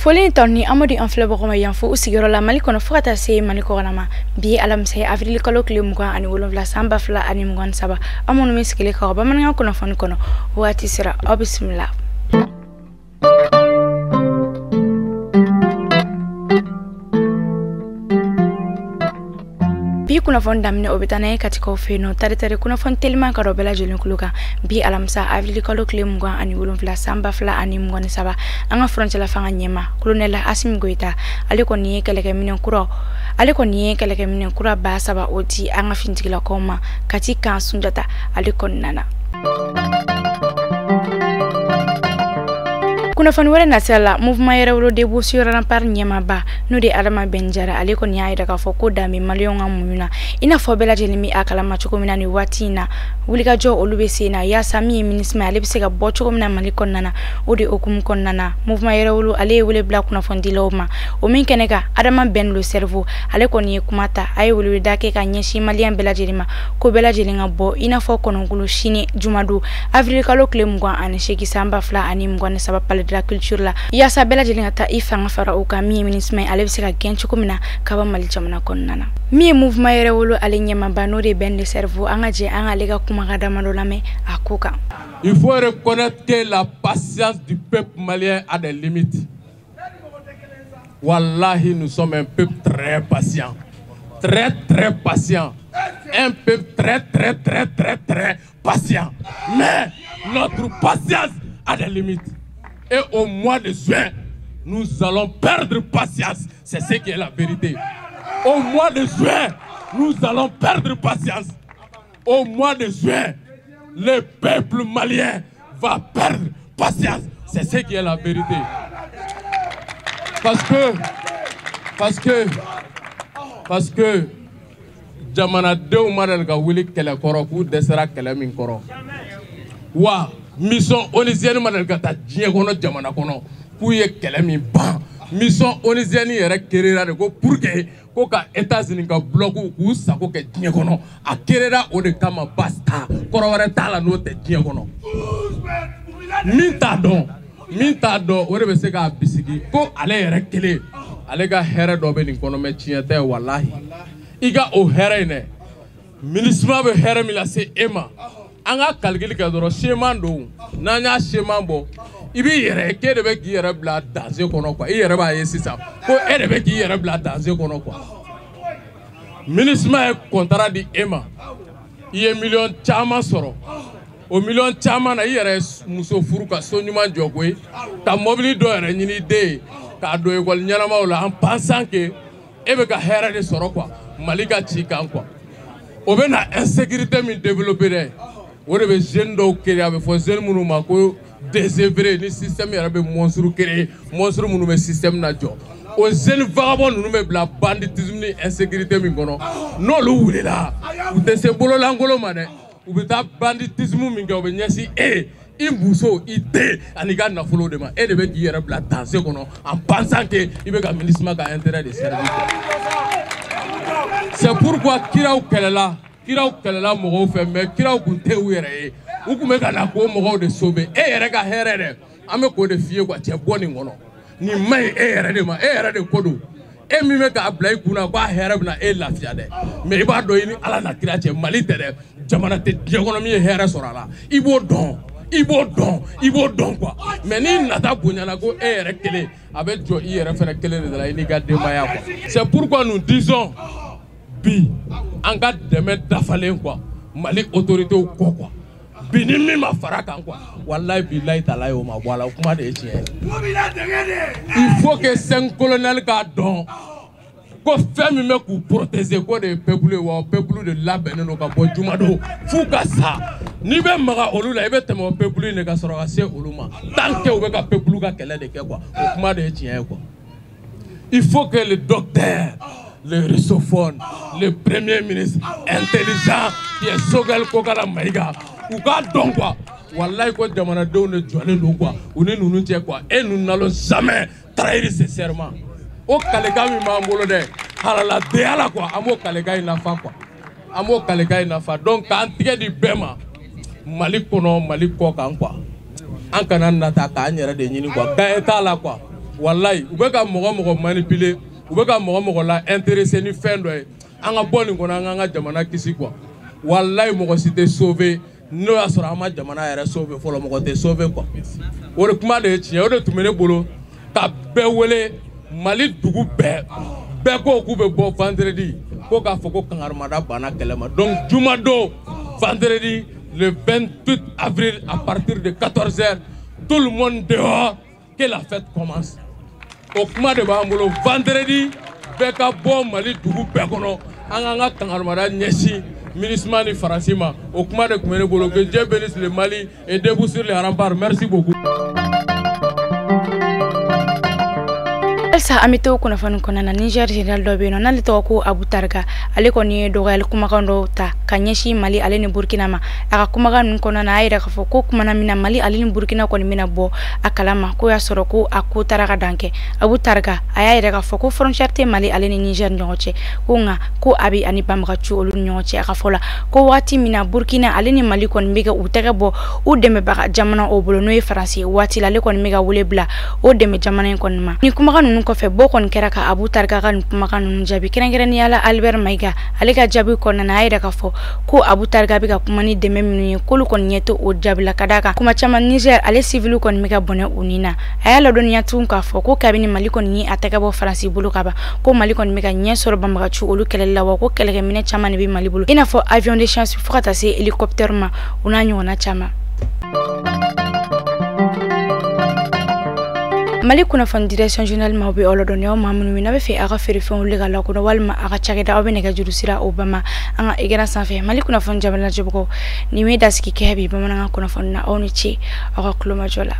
Foli ni tanu ni Amadu an filɛbagaw ma yan fo u sigiyɔrɔ la Mali kɔnɔ fo ka taa se Mali kɔkan ma. Bi alamisa ye avril kalo tile 27 san 2023, aw minnu bɛ sigilen ka bamanankan kunnafoni kɔnɔ waati sera, aw bisimila. Bi kunnafoni daminɛ o bɛ taa n'a ye Katikaw fɛ yen nɔ tari kunnafoni teliman ka dɔ bɛɛ lajɛlen kulo kan. Bi alamisa avril kalo tile 27 san 2023, an ka furancɛla fanga ɲɛma colonel Assimi Goïta ale kɔni ye kɛlɛkɛminɛn kura 3000 o di an ka finitigilakaw ma Kati kan Sunjata ale kɔni nana. Kunnafoni wɛrɛ nasira la, mouvement Yɛrɛwolo Debout sur Rempart ɲɛmaaba n'o de Adama Ben Jara ale kɔni y'a jira k'a fɔ ko dan bɛ maliyɛnw ka muɲu na. I n'a fɔ bɛɛ lajɛlen bɛ a kalama cogo min na nin waati in na, wulikajɔ olu bɛ sen na yaasa min ye MINUSMA ale bɛ se ka bɔ cogo min na Mali kɔnɔna na. O de hukumu kɔnɔna na, mouvement Yɛrɛwolo ale ye wele bila kunnafonidilaw ma. O min kɛnɛ kan, Adama Ben le cerveau ale kɔni ye kuma ta, a ye weleweleda kɛ ka ɲɛsin maliyɛn bɛɛ lajɛlen ma ko bɛɛ lajɛlen ka bɔ i n'a fɔ kɔnɔnkulu sini jumadon avril kalo tile 28 san 2023 palais de la culture la, yaasa bɛɛ lajɛlen ka taa i fanga fara o kan. Min ye MINUSMA ale bɛ se ka gɛn cogo min na ka bɔ Mali jamana kɔnɔna na. Min ye mouvement Yɛrɛwolo ale ɲɛmaaba n'o de Ben le cerveau, an ka jɛ an k'ale ka kumakan damadɔ lamɛn a ko kan. Il faut reconnaître que la patience du peuple malien a des limites. Wallahi, nous sommes un peuple très patient. Très, très patient. Un peuple très, très, très, très, très patient. Mais notre patience a des limites. Et au mois de juin, nous allons perdre patience. C'est ce qui est la vérité. Au mois de juin, nous allons perdre patience. Au mois de juin, le peuple malien va perdre patience. C'est ce qui est la vérité. Parce que, jamanadenw ma deli ka wuli kɛlɛ kɔrɔ k'u dɛsɛra kɛlɛ min kɔrɔ. Wa mission onusienne ma deli ka taa diɲɛ kɔnɔ jamana kɔnɔ k'u ye kɛlɛ min ban. Mission onusienne yɛrɛ créera de ko pour que ko ka États-Unis ka bloc k'u sago kɛ diɲɛ kɔnɔ. A créera o de kama, basta. Kɔrɔ wɛrɛ t'a la n'o tɛ diɲɛ kɔnɔ. Min t'a dɔn o de bɛ se k'a bisigi ko ale yɛrɛ kelen ale ka hɛrɛ dɔ bɛ nin kɔnɔ, mɛ tiɲɛ tɛ walahi. I ka o hɛrɛ in dɛ, MINUSMA bɛ hɛrɛ min lase e ma, an ka calcul kɛ dɔrɔn schéma don, n'an y'a schéma bɔ i b'i yɛrɛ k'e de bɛ k'i yɛrɛ bila danger kɔnɔ quoi. I yɛrɛ b'a ye sisan ko e de bɛ k'i yɛrɛ bila danger kɔnɔ quoi. MINUSMA ye contrat di e ma, i ye miliyɔn caman sɔrɔ. O miliyɔn caman na, i yɛrɛ muso furu ka so ɲuman jɔ koyi, ka mobili dɔ yɛrɛ ɲini i den ye k'a don ekɔli ɲɛnamaw la en pensant que e bɛ ka hɛrɛ de sɔrɔ quoi, Mali ka ci kan quoi. O bɛ na insécurité min développer dɛ, o de bɛ jeune dɔw créer, a bɛ fɔ jeune minnu ma ko désœuvré, ni système yɛrɛ bɛ monstre créer, monstre minnu bɛ système na jɔ. O jeune vagabond ninnu bɛ bila banditisme ni insécurité min kɔnɔ, n'olu wulila u tɛ se bololankolon ma dɛ, u bɛ taa banditisme min kɛ, u bɛ ɲɛsin e, i muso, i den ani ka nafolo de ma. E de bɛ k'i yɛrɛ bila danger kɔnɔ en pensant que i bɛ ka MINUSMA ka intérêt de servir. C'est pourquoi kiraw kɛlɛla mɔgɔw fɛ, mais kiraw kun tɛ u yɛrɛ ye, u kun bɛ ka na k'o mɔgɔw de sauver. E yɛrɛ ka hɛrɛ dɛ, an bɛ k'o de f'i ye quoi, cɛ bɔ nin kɔnɔ, nin man ɲi e yɛrɛ de ma, e yɛrɛ de ko don. E min bɛ k'a bila i kunna k'a hɛrɛ bɛna e lafiya dɛ, mais i b'a dɔn i ni Ala na kira cɛ, Mali tɛ dɛ, jamana tɛ diɲɛ kɔnɔ min ye hɛrɛ sɔrɔ a la. I b'o dɔn, i b'o dɔn, i b'o dɔn quoi. Mais n'i nata bonyana ko e yɛrɛ kelen, a bɛ jɔ i yɛrɛ fɛnɛ kelen de la, i n'i ka denbaya quoi. C'est pourquoi nous disons bi an ka dɛmɛ dafalen quoi, Mali autorités kɔ quoi. Bi ni min ma fara kan quoi, walahi bilahi talahi o ma bɔ a la, o kuma de ye tiɲɛ ye. Il faut que 5 colonels k'a dɔn ko fɛn min bɛ k'u protéger k'o de ye peuple ye, wa peuple de labɛnnen don ka bɔ jumadon f'u ka sa. N'i bɛ maga olu la, i bɛ tɛmɛ o peuple in de ka sɔrɔ ka se olu ma, tant que u bɛ ka peuple ka kɛlɛ de kɛ quoi, o kuma de ye tiɲɛ ye quoi. Il faut que le docteur, le russophone, le premier ministre intelligent qui est Choguel Kokalla Maïga, u k'a dɔn quoi, wallahi ko jamanadenw de jɔlen don quoi, u ni ninnu cɛ quoi, et nous n'allons jamais trahir ce serment. O kalekan min b'an bolo dɛ, halaladenya la quoi, an b'o kalekan in nafa quoi, an b'o kalekan in nafa. Donc k'an tigɛ di bɛɛ ma, Mali kɔnɔ, Mali kɔ kan quoi, an kana nata k'an yɛrɛ de ɲini quoi, gagne t'a la quoi. Walayi, u bɛ ka mɔgɔ manipuler, u bɛ ka mɔgɔ la intéressé ni fɛn dɔ ye. An ka bɔ nin kɔnɔ, an k'an ka jamana kisi quoi. Walayi, mɔgɔ si tɛ sauver n'o y'a sɔrɔ an ma jamana yɛrɛ sauver fɔlɔ, mɔgɔ tɛ sauver quoi. O de kuma de ye tiɲɛ, o de tun bɛ ne bolo ka bɛɛ wele. Mali dugu bɛɛ, bɛɛ ko k'u bɛ bɔ vendredi, ko k'a fɔ ko kangarimada banna kɛlɛ ma. Donc jumadon, vendredi le 28 avril, à partir de 14h, tout le monde dehors, que la fête commence. O kuma de b'an bolo. Vendredi, bɛɛ ka bɔ Mali dugu bɛɛ kɔnɔ, an k'an ka kangarimada ɲɛsin MINUSMA ni Faransi ma. O kuma de tun bɛ ne bolo. Que Dieu bénisse le Mali et debout sur les remparts. Merci beaucoup. Halisa an bɛ to kunnafoni kɔnɔna na. Niger général dɔ bɛ yen nɔ n'ale tɔgɔ ko Abu Targa, ale kɔni ye dɔgɔyali kumakan dɔw ta ka ɲɛsin Mali ale ni Burkina ma. A ka kumakan ninnu kɔnɔna na, a y'a yira k'a fɔ ko kumana min na Mali ale ni Burkina kɔni bɛna bɔ a kalama, k'o y'a sɔrɔ ko a ko taara ka dan kɛ. Abu Targa a y'a yira k'a fɔ ko frontière tɛ Mali ale ni Niger ni ɲɔgɔn cɛ, ko nka ko a bɛ ani banbagaciw olu ni ɲɔgɔn cɛ. A ka fɔ la ko waati min na Burkina ale ni Mali kɔni bɛ ka u tɛgɛ bɔ u dɛmɛbaga jamana o bolo, n'o ye Faransi ye, waati la ale kɔni bɛ ka wele bila o dɛmɛ jamana in kɔni ma. Ni kumakan ninnu kɔfɛ, bɔ kɔni kɛra ka Abu Targa ka nin kumakan ninnu jaabi, kɛrɛnkɛrɛnnenya la Albert Maïga. Ale ka jaabi kɔnɔna na, a y'a yira k'a fɔ ko Abu Targa bɛ ka kuma ni dɛmɛ minnu ye, k'olu kɔni ɲɛ tɛ o jaabi la, ka d'a kan kuma caman Niger ale civil kɔni bɛ ka bɔnɛ u ni na. A y'a ladɔnniya tugun k'a fɔ ko kabini Mali kɔni ye a tɛgɛ bɔ Faransi bolo ka ban, ko Mali kɔni bɛ ka ɲɛ sɔrɔ banbagaciw olu kɛlɛli la, wa ko kɛlɛkɛminɛ caman de bɛ Mali bolo, i n'a fɔ avion de chasse fo ka taa se hélicoptère ma, o n'a ɲɔgɔnna caman. Mali kunnafoni direction générale maaw bɛ aw ladɔnniya, aw maa minnu n'a bɛ fɛ aw ka feerefɛnw wuli ka lakodɔn walima aw ka cakɛda, aw bɛ nɛgɛjuru sira o bama an ka écran sanfɛ. Mali kunnafoni jabalajɛbagaw, nin bɛ dasigi kɛ bi bamanankan kunnafoni na. Aw ni ce aw ka kulomajɔ la.